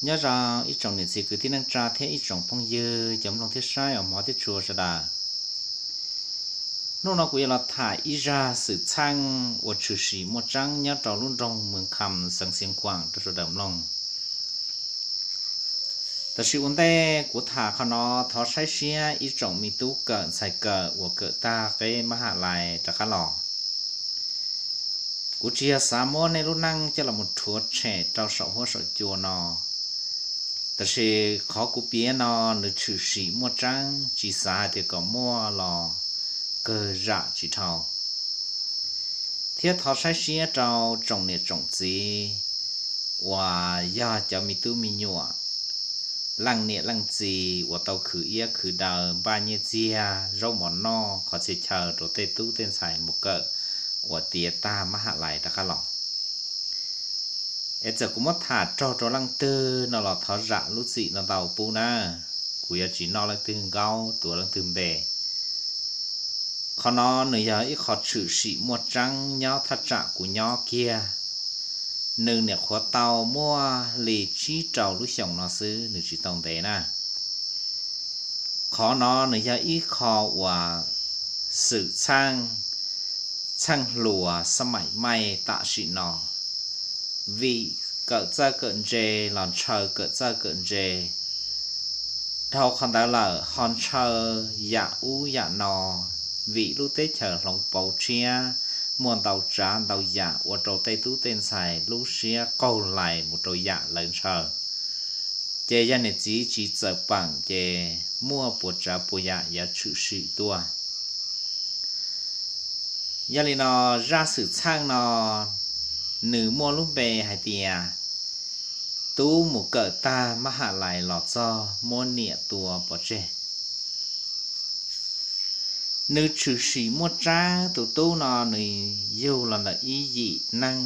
Nyob zoo ib tsoom niam txiv kwv tij neej tsa thiab ib tsoom phooj ywg cov mloog thiab saib uas hmov thiab tshua sawv daws. Hnub no kuv yuav los tham ib zaj xwm txheej uas tshwm sim muaj tseeb nyob rau lub nroog Mws Kham xeev Xiav Khuam rau sawv daws mloog. Tab sis ua ntej kuv tham qhov no, thov saib siab ib tsoom me tub kawm ntxhais kawm uas kawm tag qeb mab ham lais rov qab los. Kuv tsis yog xav muab nej lub neej coj los rhuav tshem rau saum huab saum cua no, tab sis qhov kuv piav no nws tshwm sim muaj tseeb, tsis xav hais tias kom muaj los kawg zam tsis dhau. Thiab thov saib siab rau tsoom niam tsoom txiv uas yog cov me tub me nyuam, leej niam leej txiv uas tau khwv iab khwv daws npaj nyiaj txiag zaub mov noj qhov txhia chaw rau tej tub tej ntxhais mus kawm uas tiav tag mab ham lais rov qab los. Es txawm kuv muab tham raug rau leej twg no los thov zam lub txim ntau ntau pub na. Kuv yuav tsis noj leej twg nkaub tuav leej twg npe. Qhov no nws yog ib qho tshwm sim muaj tseeb nyob thaj tsam kuv nyob kiag. Nws niam qhuav tau muaj li tsib rau lub xyoos no xwb, nws tsis tau ntev na. Qhov no nws yog ib qho uas xwm txheej, txheej hluas xab maim maij tam sim no, vim kawm txawj kawm ntse los ntshaw kawm txawj kawm ntse. Dhau qhov ntawd lawm ho ntshaw yam ub yam no, vim lub teb chaws hloov pauv tshiab, muaj ntau tsav ntau yam ua rau tej tub tej ntxhais lub siab qaug lais mus rau yam lawv ntshaw. Ces yog niam txiv tsis txawm peem ces muaj puas tsav puas yam yuav tshwm sim tuaj. Yog li no, zaj xwm txheej no nws muaj lub npe hais tias tub mus kawm tag mab ham lais los txog muab niam tua pov tseg. Nws tshwm sim muaj tseeb, tus tub no nws yug los ntawm ib yim neeg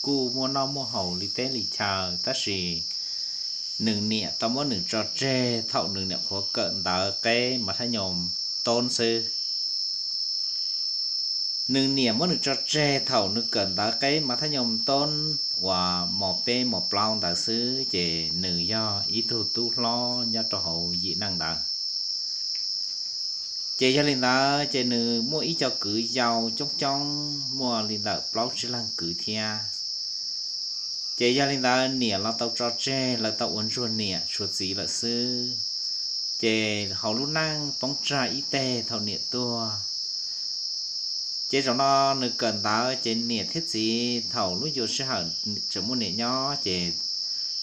kuj muaj noj muaj haus li teb li chaw, tab sis nws niam tau muab nws tso tseg thaum nws niam qhuav kawm ntawv qeb mas thab nyoos toob xwb. Nws niam muab nws tso tseg thaum nws kawm ntawv qeb mas thab nyoos toob uas mos peb mos plaub ntawd xwb, ces nws yog ib tug tub hlob nyob rau hauv yim neeg ntawd. Ces yog li ntawd ces nws muaj ib co kwv yau coob coob, muaj li ntawm plaub tsib leeg kwv thiab. Ces yog li ntawd niam los tau tso tseg, lawv tau ua ntsuag niam tshuav txiv lawm xwb. Ces hauv lub neej poob tsag ib teg thaum niam tuag. Ces zaum no nws kawm ntawv ces niam thiab txiv thaum lub yuav sij hawm tseem muaj niam nyob ces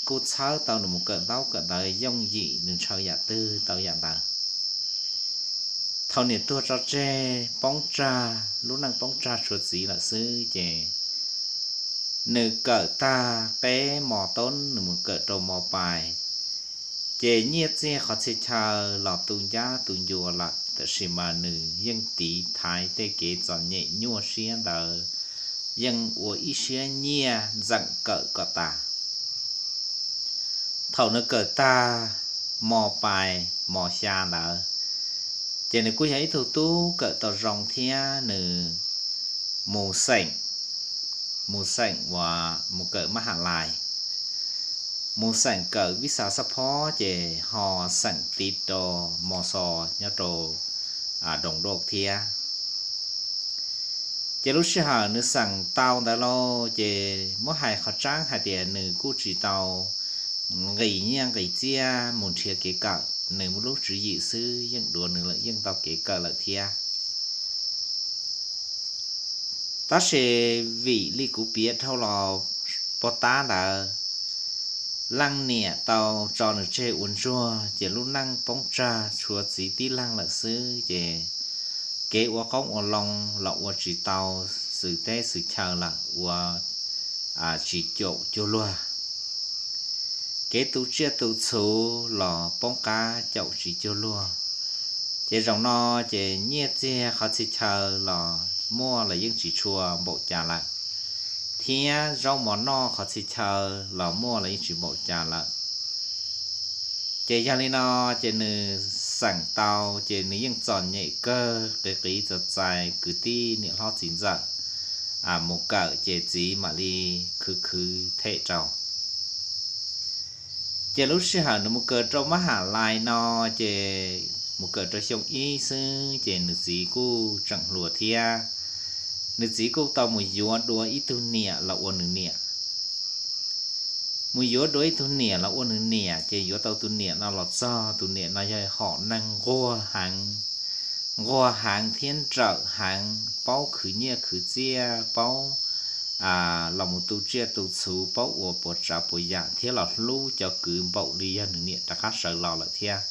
kuj txhawb tau nws mus kawm ntaub kawm ntawv yooj yim, nws ntshaw yam twg tau yam ntawd. Thaum niam tuag tso tseg poob tsag, lub neej poob tsag tshuav txiv lawm xwb ces nws kawm tag qeb mos toob nws mus kawm rau mos pais. Ces nyiaj txiag qhov txhia chaw los tu ncab tu ncua lawm, tab sis mas nws yeej tiv thaiv tej kev txom nyem nyuaj siab ntawd, yeej ua ib siab nyiaj ntxeem kawm kom tas. Thaum nws kawm tag mos pais mos xya ntawd, ces nws kuj yog ib tug tub kawm tau zoo thiab, nws mus xeem, mus xeem uas mus kawm mab ham lais, mus xeem kawm vib xav xab phob ces ho xeem tiv rau mos xos nyob rau Doos Doj thiab. Ces lub sij hawm nws xeem tau ntawd lauj, ces muab hais qhov tseeb hais tias nws kuj tsis tau nqis nyiaj nqis txiaj mus nrhiav kev kawm, nws lub tswv yim xwb yeej duav nws lawm, yeej tau kev kawm lawm thiab. Tab sis vim li kuv piav dhau los puag ta ntawd, leej niam tau tso nws tseg ua ntsuag, ces lub neej poob tsag tshuav txiv tib leeg lawm xwb, ces kev ua qoob ua loo los ua tsis tau xwm teb xwm chaw lawm, ua tsis caum cuag luag. Kev tu tsiaj tu txhuv los poob qab caum tsis cuag luag. Ces zaum no ces nyiaj txiag qhov txhia chaw los muaj los yeej tsis tshua npaum cas lawm, thiab zaub mov noj qhov txhia chaw los muaj los yeej tsis npaum cas lawm. Ces yog li no, ces nws xeem tau ces nws yeej txom nyem kawg, qiv qiv txais txais kwv tij niam hlob txiv ntxawm mus kawm ces txiv mam li khwv khwv them rau. Ces lub sij hawm nws mus kawm rau mab ham lais no, ces mus kawm rau xyoo ib xwb ces nws txiv kuj tseem hluas thiab. Nws txiv kuj tau mus yuav dua ib tug niam los ua nws niam. Mus yuav dua ib tug niam los ua nws niam, ces yuav tau tus niam no los txog, tus niam no yog hom neeg nquag heev, nquag heev thiab nrawm heev, paub khwv nyiaj khwv txiaj, paub los mus tu tsiaj tu txhuv, paub ua puas tsav puas yam thiab los hlub cov kwv npaum li yog nws niam rov qab sawv los lawm thiab.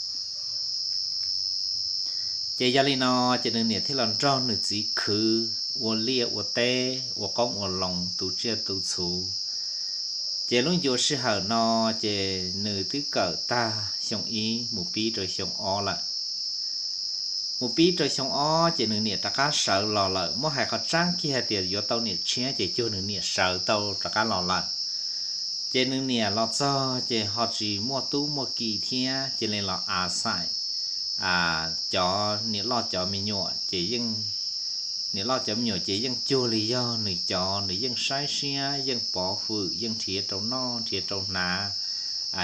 Ces yog li no, ces nws niam thiaj los nrog nws txiv khwv ua liaj ua teb, ua qoob ua loo, tu tsiaj tu txhuv. Ces lub ncua sij hawm no, ces nws twb kawm tag xyoo ib mus pib rau xyoo ob lawm. Mus pib rau xyoo ob ces nws niam rov qab sawv los lawm, muab hais qhov tseeb kiag hais tias yuav tau niam tshiab ces cuag nws niam sawv tau rov qab los lawm. Ces nws niam los txog ces ho tsis muaj tub muaj ki thiab, cia li los a xaim cov niam loj cov me nyuam ces yeej, niam loj cov me nyuam ces yeej cuag li yog nws cov, nws yeej saib siab, yeej pov hwm, yeej nrhiav rau noj nrhiav rau hnav,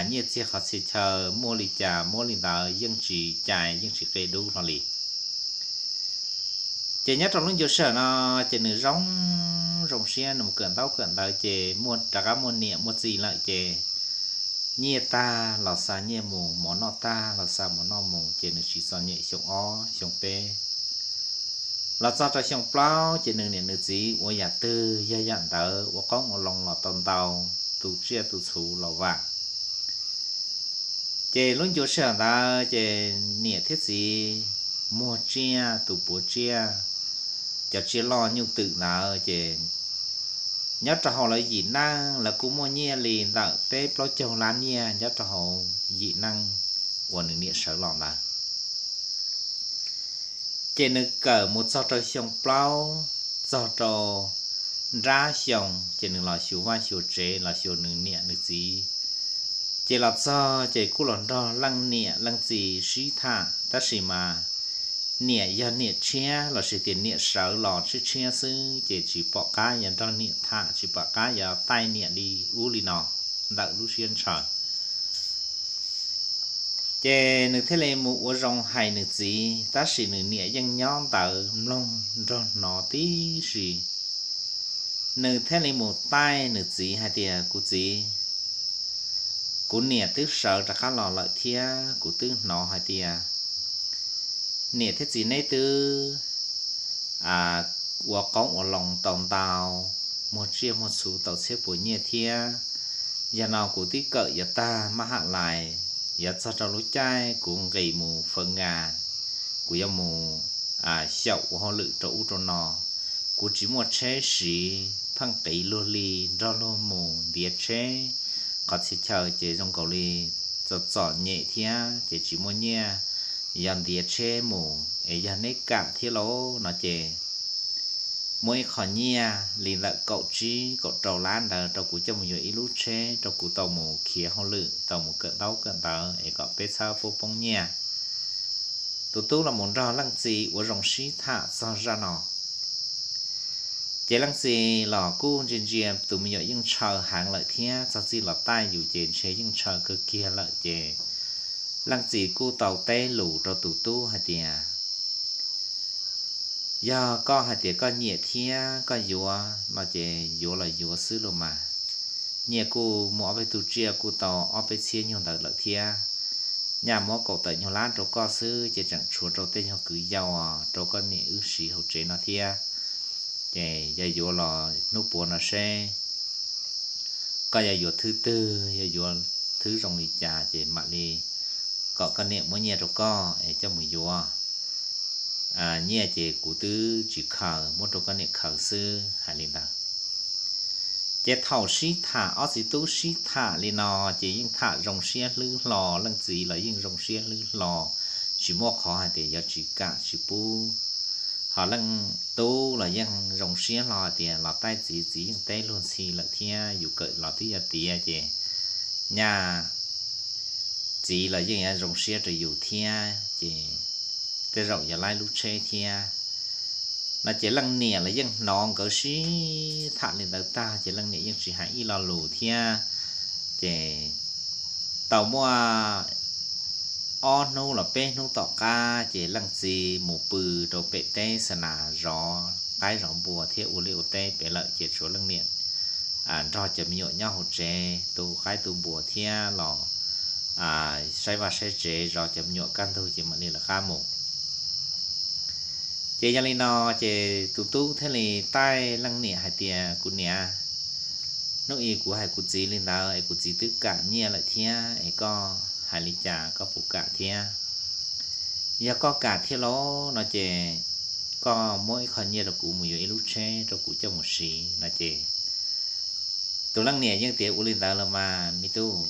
nyiaj txiag qhov txhia chaw muaj li cas muab li ntawd, yeej tsis cais yeej tsis qia dub hlo li. Ces nyob rau lub ncua sij hawm no, ces nws zoo, zoo siab, nws mus kawm ntaub kawm ntawv ces muaj, rov qab muaj niam muaj txiv lawm ces nyiaj tag los xa nyiaj mus, mov noj tag los xa mov noj mus, ces nws tsis txom nyem xyoo ob xyoo peb. Los txog rau xyoo plaub ces nws niam nws txiv ua yam twg yog yam ntawd, ua qoob ua loo los tau ntau, tu tsiaj tu txhuv los vam. Ces lub ncua sij hawm ntawd ces niam thiab txiv muag tsiaj, tus puav tsiaj, cov tsiaj loj nyuj twm ntawd ces nyob rau hauv lawv yim neej lawv kuj muaj nyiaj li ntawm peb plaub caug lab nyiaj nyob rau hauv yim neej uas nws niam sawv los ntawd. Ces nws kawm mus txog rau xyoo plaub, txog rau nrab xyoo ces nws los xyuas vaj xyuas tsev, los xyuas nws niam nws txiv. Ces los txog ces kuj los nrog leej niam leej txiv sib tham, tab sis mas niam yog niam tshiab lossis tias niam sawv los tshiab tshiab xwb ces tsis pom qab yuav nrog niam tham, tsis pom qab yuav taij niam li ub li no ntawm lub siab ntshaw. Ces nws thiaj li mus ua zoo hais nws txiv, tab sis nws niam yeej nyob ntawd mloog nrog hnov tib si. Nws thiaj li mus taij nws txiv hais tias, kuv txiv, kuv niam twb sawv rov qab los lawm thiab, kuv twb hnov hais tias niam thiab txiv neb twb ua qoob ua loo tau ntau, muag tsiaj muag txhuv tau txhiab puas nyiaj thiab. Yog no kuv twb kawm yuav tag mab ham lais, yuav txog rau lub caij kuv nqis mus fawv ngas, kuv yuav mus xyaum ua hauj lwm rau ub rau no. Kuv tsis muaj tsheb siv, pheej qiv luag li, nrog luag mus ntiav tsheb, qhov txhia chaw ces zoo nkaus li txom txom nyem thiab ces tsis muaj nyiaj, yog ntiav tsheb mus es yog neb kam thiab lauj no ces muab ib qho nyiaj li ntawm kaum tsib kaum rau lab ntawd rau kuv coj mus yuav ib lub tsheb rau kuv tau mus khiav hauj lwm, tau mus kawm ntaub kawm ntawv es kom peb txhawb pub poob nyiaj. Tus tub los mus nrog leej txiv ua zoo sib tham txog zaj no. Ces leej txiv los kuj ntsia ntsia tus me nyuam yeej ntshaw heev lawm thiab, txog txij los taij yus ces ntshe yeej ntshaw kawg kiag lawm ces leej txiv kuj tau teb lus rau tus tub hais tias, yog koj hais tias koj nyiam thiab koj yuav no ces yuav los yuav xwb los mas. Nyiaj kuj muaj ob peb tug tsiaj kuj tau ob peb txhiab nyuag ntawd lawm thiab. Nyaj muab kaum tawm nyuag lab rau koj xwb ces tseem tshuav rau tej nyuag kwv yau rau koj niam wb siv hauv tsev no thiab. Ces yog yuav los hnub puav no seb koj yuav yuav thwb twg, yog yuav thwb zoo li cas ces mam li kom koj niam muab nyiaj rau koj es coj mus yuav. Nyiaj ces kuv twb tsis khaws, muab rau koj niam khaws xwb, hais li ntawd. Ces thaum sib tham, ob txiv tub sib tham li no ces yeej tham zoo siab hlwb hlo, leej txiv los yeej zoo siab hlwb hlo, tsis muaj qhov hais tias yuav tsis kam tsis pub. Ho leej tub los yeej zoo siab hlo hais tias los taij txiv, txiv yeej teb luag ntxhi lawm thiab, yus kawm los twb yuav tiav ces nyaj txiv los yeej yuav zoo siab rau yus thiab ces tej zaum yuav laib lub tsheb thiab no ces leej niam los yeej hnov nkawd sib tham li ntawd tag ces leej niam yeej tsis hais ib lo lus thiab. Ces Tau muaj ob hnub los peb hnub tom qab ces leej txiv mus pw rau pem teb xa nas zov qaib zov npua thiab ua liaj ua teb pem lawm ces tshuav leej niam nrog cov me nyuam nyob hauv tsev tu qaib tu npua thiab los saib vaj saib tsev zov cov me nyuam kaj ntug ces mam li lawv qab mus. Ces yog li no ces tus tub thiaj li taij leej niam hais tias, kuv niam, hnub i kuv hais kuv txiv li ntawd es kuv txiv twb kam nyiaj lawm thiab es koj hais li cas koj puas kam thiab? Yog koj kam thiab los no ces koj muab ib qho nyiaj rau kuv mus yuav ib lub tsheb rau kuv coj mus siv no ces tus leej niam yeej tias, ua li ntawd los mas me tub,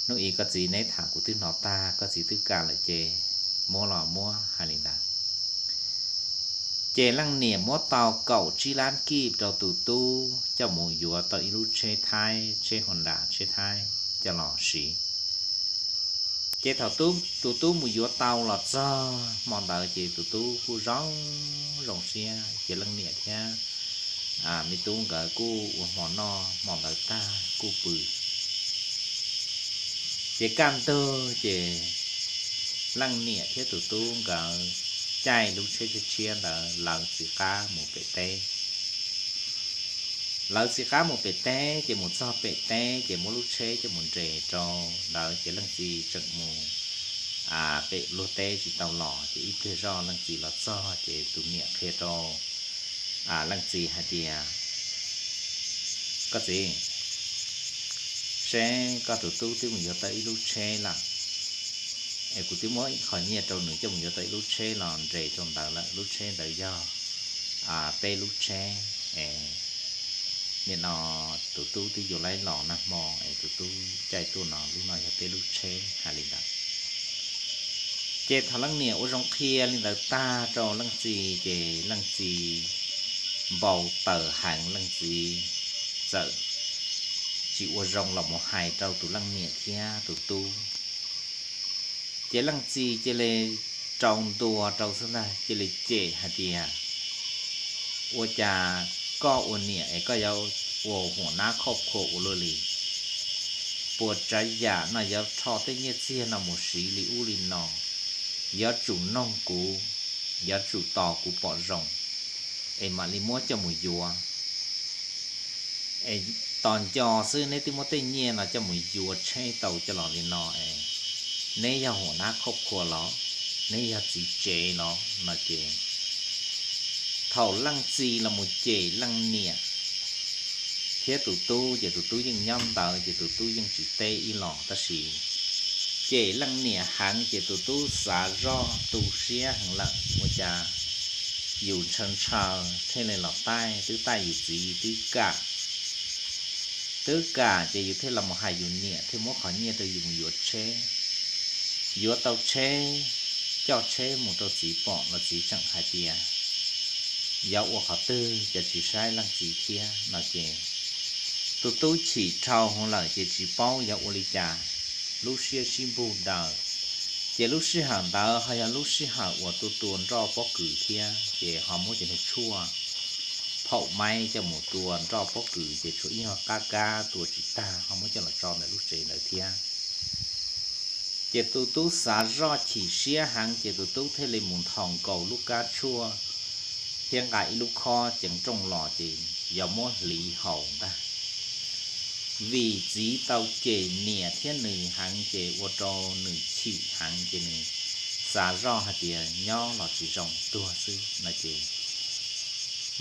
hnub i koj txiv neb tham kuv twb hnov tag, koj txiv twb kam lawm ces muab los muab, hais li ntawd. Ces leej niam muab tau kaum tsib lab kij rau tus tub coj mus yuav tau ib lub tsheb Thaib, tsheb Honda tsheb Thaib coj los siv. Ces thaum tus tub mus yuav tau los txog hmo ntawd ces tus tub kuj zoo, zoo siab ces leej niam thiab me tub nkawd kuj ua hmo noj hmo ntawd tag kuj pw. Ces kaj ntug ces leej niam thiab tus tub nkawd caij lub tsheb tshiab tshiab ntawd lawv txiv qab mus pem teb. Lawv txiv qab mus pem teb ces mus txog pem teb ces muab lub tsheb coj mus nres rau ntawd ces leej txiv tseem mus pem luag teb tsis tau los ces ib pliag zoj leej txiv los txog ces tus niam qhia rau leej txiv hais tias, koj txiv, seb koj tus tub twb mus yuav tau ib lub tsheb lawm es kuv twb muab ib qho nyiaj rau nws coj mus yuav tau ib lub tsheb los nres rau ntawd lawm, lub tsheb ntawd yog peb lub tsheb es nim no tus tub twb yuav laib los nag hmo es tus tub caij tuaj no, lub no yog peb lub tsheb, hais li ntawd. Ces thaum leej niam ua zoo qhia li ntawd tag rau leej txiv ces leej txiv npau taws heev, leej txiv txawm tsis ua zoo los mus hais rau tus leej niam thiab tus tub. Ces leej txiv cia li rau ntua rau xwb ntag, cia li cem hais tias, ua cas koj ua niam es koj yuav ua huam nab khoj khua ua luaj li? Puas tsav yam no yuav rho tej nyiaj txiag no mus siv li ub li no? Yuav tsum noog kuv, yuav tsum tos kuv pom zoo es mam li muab coj mus yuav. Es tos nco xwb, neb twb muab tej nyiaj no coj mus yuav tsheb tau coj los li no es neb yog huam nab khoj khua los? Neb yog txiv tsev los? No ces thaum leej txiv los mus cem leej niam thiab tus tub ces tus tub yeej nyob ntawd ces tus tub yeej tsis teb ib los, tab sis cem leej niam heev ces tus tub xav zoj tu siab heev lawm, ua cas yus ntshaw ntshaw thiaj li los taij, twb taij yus txiv twb kam, twb kam ces yus thiaj los mus hais yus niam thiaj muab qhov nyiaj rau yus mus yuav tsheb. Yuav tau tsheb, coj tsheb mus rau txiv pom los txiv tseem hais tias, yuav ua qhov twg cov tsis saib leej txiv thiab no ces tus tub chim dhau hwv lawm ces tsis paub yuav ua li cas, lub siab sib npug daws. Ces lub sij hawm ntawd ho yog lub sij hawm uas tua tua nroj pob kws thiab ces ho muab cov niag tshuaj phaum maib coj mus tua nroj pob kws ces tshuav ib nyuag qab kab tua tsis tag ho muab coj los tso ntawm lub tsev ntawd thiab. Ces tus tub xav zoj chim siab heev ces tus tub thiaj li mus nthos nkaus lub kab tshuaj thiab nqa ib lub khob ceev rooj los ces yuav muab hliv haus ntag. Vim txiv tau cem niam thiab nws heev ces ua rau nws chim heev ces nws xav zoj hais tias nyob los tsis zoo tuag xwb no ces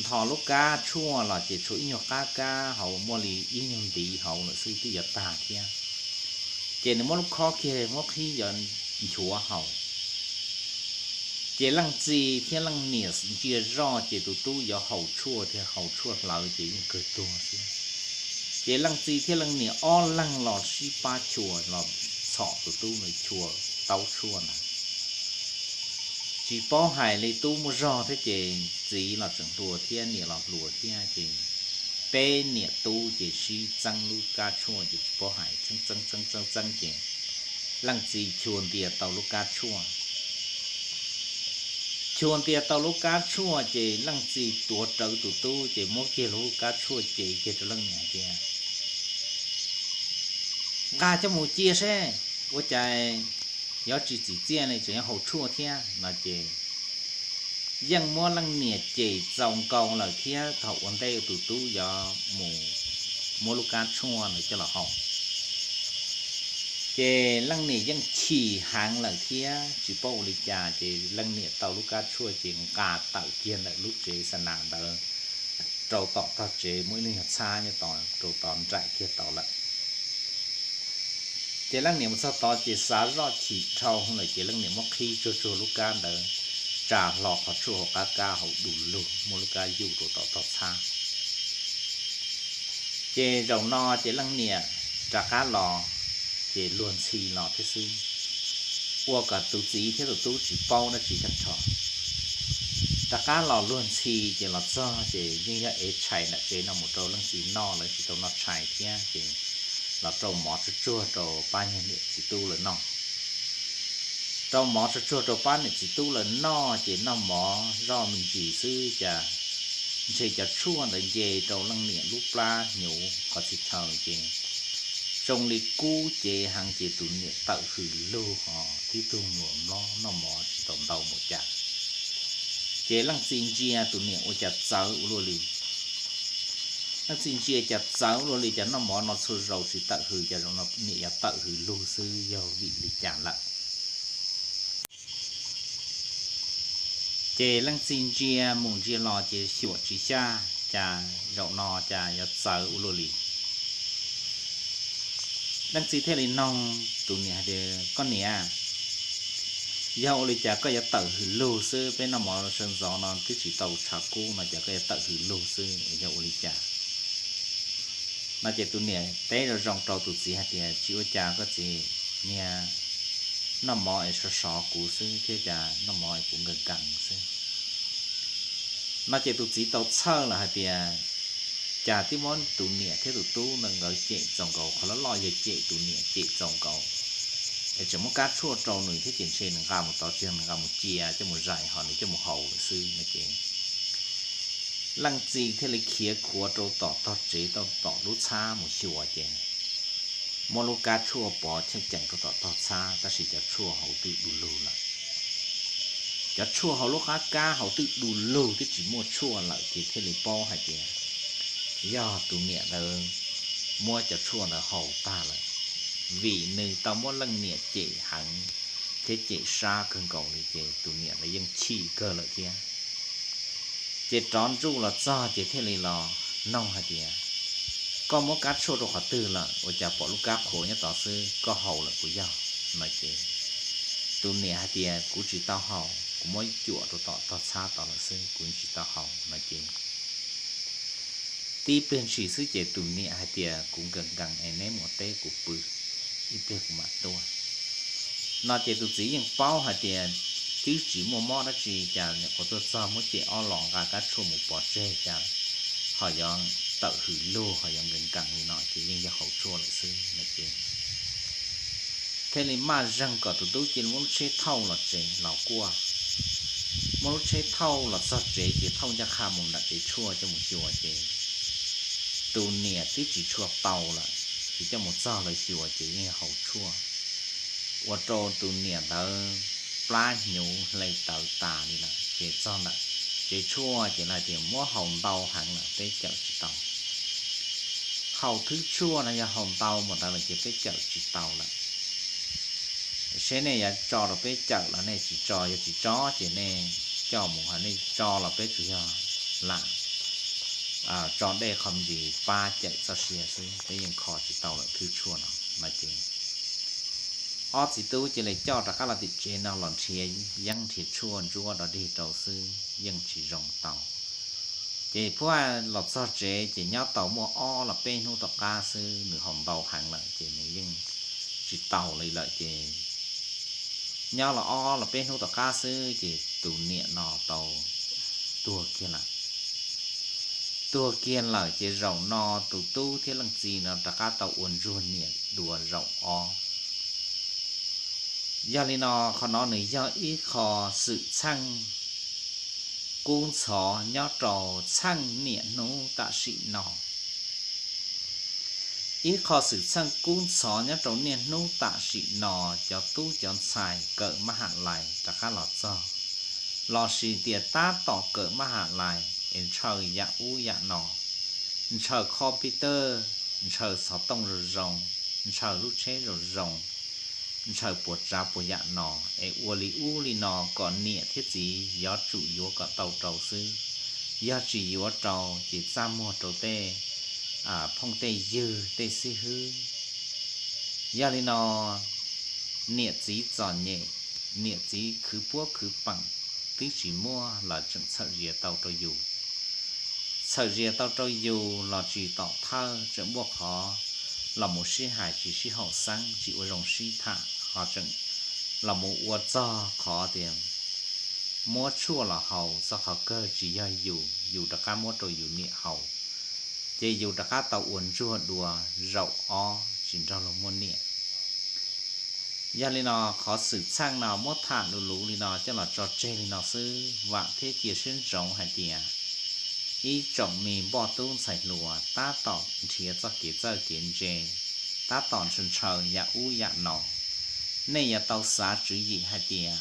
nthos lub kab tshuaj los ces tshuav ib nyuag qab kab hauv muaj li ib nyuag ntiv hauv lawm xwb twb yuav tag thiab. Ces nws muab lub khob kiag muab qhib yuav nchuav haus. Ces leej txiv thiab leej niam ntsia zoj ces tus tub yuav haus tshuaj thiab haus tshuaj hlawv ces yeej kawg tuag xwb. Ces leej txiv thiab leej niam ob leeg los sib pab chua los txhom tus tub ntawd chua taub tshuaj ntawd. Tsis paub hais li tub muaj zog thiab ces txiv los tseem hluas thiab niam los hluas thiab ces peb niam tub ces sib txeeb lub kab tshuaj ces tsis paub hais txeeb txeeb txeeb txeeb txeeb ces leej txiv chua ntias tau lub kab tshuaj. Chua ntias tau lub kab tshuaj ces leej txiv tuav rawv tus tub ces muab kiag lub kab tshuaj cev kiag rau leej niam tias, nqa coj mus cia seb ua cas yuav tsis txim txiaj ne, tseem yuav haus tshuaj thiab no ces yeej muab leej niam cem txaus nkaus lawm thiab thaum ua ntej tus tub yuav mus muab lub kab tshuaj ntawd coj los haus. Ces leej niam yeej chim heev lawm thiab tsis paub ua li cas ces leej niam tau lub kab tshuaj ces nqa tawm kiag ntawm lub tsev xa nas ntawd rau tom tog tsev muaj ib lub nyuag txhab nyob tod rau tod nraim kiag tod lawm. Ces leej niam mus txog tod ces xav zoj chim dhau lawm ces leej niam muab qhib tsuag tsuag lub kab ntawd, tsa hlo qhov tshuaj hauv qab kab hauv du lug muab lub kab yuj rau tom tog txhab. Ces zaum no ces leej niam rov qab los, ces luag ntxhi los thiab xwb, ua kom tus txiv thiab tus tub tsis paub dab tsi tag nrho. Rov qab los luag ntxhi ces los txog ces yeej yog ev tshais nram tsev no mus rau leej txiv noj, lawv tsis tau noj tshais thiab ces los rau mov tsuag tsuag rau pab niam txiv tub lawv noj. Rau mov tsuag tsuag rau pab niam txiv tub lawv noj ces noj mov zoj me ntsis xwb cas ntshe cov tshuaj ntawd nce rau leej niam lub plab hnyuv qhov txhia chaw ces zoo li kub cev heev ces tus niam tawm hws lug hos tib tug npluam nplob noj mov tsis tau ntau npaum cas. Ces leej txiv ntsia tus niam ua cas txawv ua luaj li. Leej txiv ntsia cas txawv ua luaj li, cas noj mov no txhua zaus tsis tawm hws cas zaum no niam yuav tawm hws lug xwb, yog vim li cas lawm? Ces leej txiv ntsia mus ntsia los ces xyuam tsis xyaj cas zaum no cas yuav txawv ua luaj li. Leej txiv thiaj li noog tus niam hais tias, koj niam, yog ua li cas koj yuav tawm hws lug xwb, peb noj mov sawv ntxov no twb tsis tau tshav kub no ces koj yuav tawm hws lug xwb es yog ua li cas? No ces tus niam teb zoo zoo rau tus txiv hais tias, tsis ua cas koj txiv, niag noj mov es sov sov kuv xwb thiab cas noj mov es kuv nkees nkees xwb. No ces tus txiv tau txhawj lawm hais tias, cas twb muab tus niam thiab tus tub ntawd nkawd cem txaus nkaus, qhov loj loj yog cem tus niam cem txaus nkaus es tseem muab kab tshuaj rau nws thiab ces ntshe nws nqa mus tov tseg, nws nqa mus cia coj mus zais hos nws coj mus haus lawm xwb no ces leej txiv thiaj li khiav khuav rau tom tog tsev tau tom lub txhab mus xyuas ces muab lub kab tshuaj pov cheej ceem rau tom tog txhab tab sis cov tshuaj hauv twb du lug lawm. Cov tshuaj hauv lub qab kab hauv twb du lug twb tsis muaj tshuaj lawm ces thiaj li paub hais tias yog tus niam ntawd muab cov tshuaj ntawd haus tag lawm, vim nws tau muab leej niam cem heev thiab cem sab kawg nkaus li ces tus niam ntawd yeej chim kawg lawm thiab. Ces rov ntsuj los txog ces thiaj li los noog hais tias, koj muab kab tshuaj rau qhov twg lawm ua cas pom lub kab qhuav nyob tod xwb, koj haus lawm puas yog? No ces tus niam hais tias, kuv tsis tau haus, kuv muab cuam rau tom tog txhab tod lawm xwb, kuv tsis tau haus no ces tib pliag ntshis xwb ces tus niam hais tias, kuv nkees nkees es neb mus teb kuv pw ib pliag kuv mam tuaj. No ces tus txiv yeej paub hais tias twb tsis muaj mob dab tsi cas nyuam qhuav tuaj txog muab cem ob los nqa kab tshuaj mus pov tseg cas ho yuav tawm hws lug ho yuav nkees nkees li no ces yeej yog haus tshuaj lawm xwb no ces thiaj li maj zeeg kom tus tub cia li muab lub tsheb thauj los tsev los kuaj. Muab lub tsheb thauj los txog tsev ces thauj ncaj qha mus nram tsev tshuaj coj mus xyuas ces tus niam twb tsis tshua tau lawm, ces coj mus txog lawv xyuas ces yeej haus tshuaj ua rau tus niam ntawd plab hnyuv hle tawv tas li lawm. Ces txog ntawm tsev tshuaj ces lawv tias muab haus ntau heev lawm peb cawm tsis tau. Haus thwb tshuaj no yog haus ntau npaum ntawd lawm ces peb cawm tsis tau lawm. Seb nej yuav tso rau peb cawm los nej tsis tso, yog tsis tso ces nej coj mus, ho nej tso los peb tsuas yog lam tso dej qho ntsis pab cawm txoj sia xwb, peb yeej kho tsis tau lawm thwb tshuaj no no ces ob txiv tub cia li coj rov qab los tim tsev no los nrhiav yeeb nrhiav tshuaj ntsuab dog dig rau xwb yeej tsis zoo tau. Ces phuab los txog tsev ces nyob tau muaj ob los peb hnub tom qab xwb, nws haus ntau heev lawm ces nws yeej tsis taus li lawm ces nyob los ob los peb hnub tom qab xwb ces tus niam no tau tuag kiag lawm. Tuag kiag lawm ces zaum no tus tub thiab leej txiv no rov qab tau ua ntsuag niam dua zaum ob. Yog li no qhov no nws yog ib qho xwm txheej kub ntxhov nyob rau txheej niaj hnub tam sim no. Ib qho xwm txheej kub ntxhov nyob rau niaj hnub tam sim no, cov tub cov ntxhais kawm maj ham lais rov qab los txog, lossis tias tab tom kawm maj ham lais es ntshaw yam ub yam no, ntshaw computer, ntshaw xov tooj zoo zoo, ntshaw lub tsheb zoo zoo, ntshaw puas tsav puas yam no, es ua li ub li no kom niam thiab txiv yuav tsum yuav kom tau rau xwb. Yog tsis yuav rau ces txaj muag rau tej phooj tej ywg tej xib hwb. Yog li no, niam txiv txom nyem, niam txiv khwv puab khwv peem twb tsis muaj los tseem txhawm zias tau rau yus. Txhawm zias tau rau yus los tsis tom thawj, tseem muaj qhov los mus sib hais tsis sib haum xeeb, tsis ua zoo sib tham, ho tseem los mus ua txog qhov tias muab tshuaj los haus, txog qhov kawg tsis yog yus, yus rov qab muab rau yus niam haus, ces yus rov qab tau ua ntsuag dua zaum ob tsis nrog luag muaj niam. Yog li no, qhov xwm txheej no muab tham luv luv li no coj los tso tseg li no xwb, vam thiab cia siab ntsoov hais tias ib tsoom me npoj tub ntxhais hluas tab tom nrhiav txoj kev txawj kev ntse, tab tom ntshaw ntshaw yam ub yam no, nej yuav tau xav tswv yim hais tias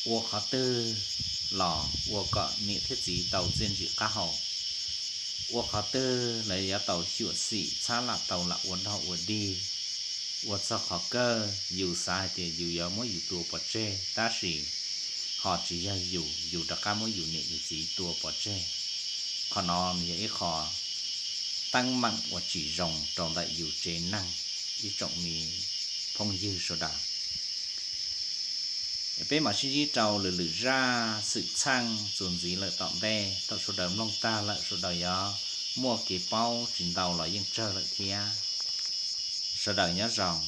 ua qhov twg los ua kom niam thiab txiv tau txiaj ntsig qab hau, ua qhov twg los yuav tau xyuam xim txhab lam tau lam ua dog ua dig. Ua txog qhov kawg yus xav hais tias yus yuav muab yus tua pov tseg, tab sis ho tsis yog yus, yus rov qab muab yus niam yus txiv tua pov tseg. Qhov no yog ib qho teeb meem uas tsis zoo rau ntawm yus tsev neeg, ib tsoom me phooj ywg sawv daws. Peb mam sib ntsib rau lwm lwm zaj xwm txheej txuas ntxiv lawm tom ntej. Thaum sawv daws mloog tag lawm sawv daws yuav muaj kev paub tsis ntau los yeej tsawg lawm thiab. Sawv daws nyob zoo.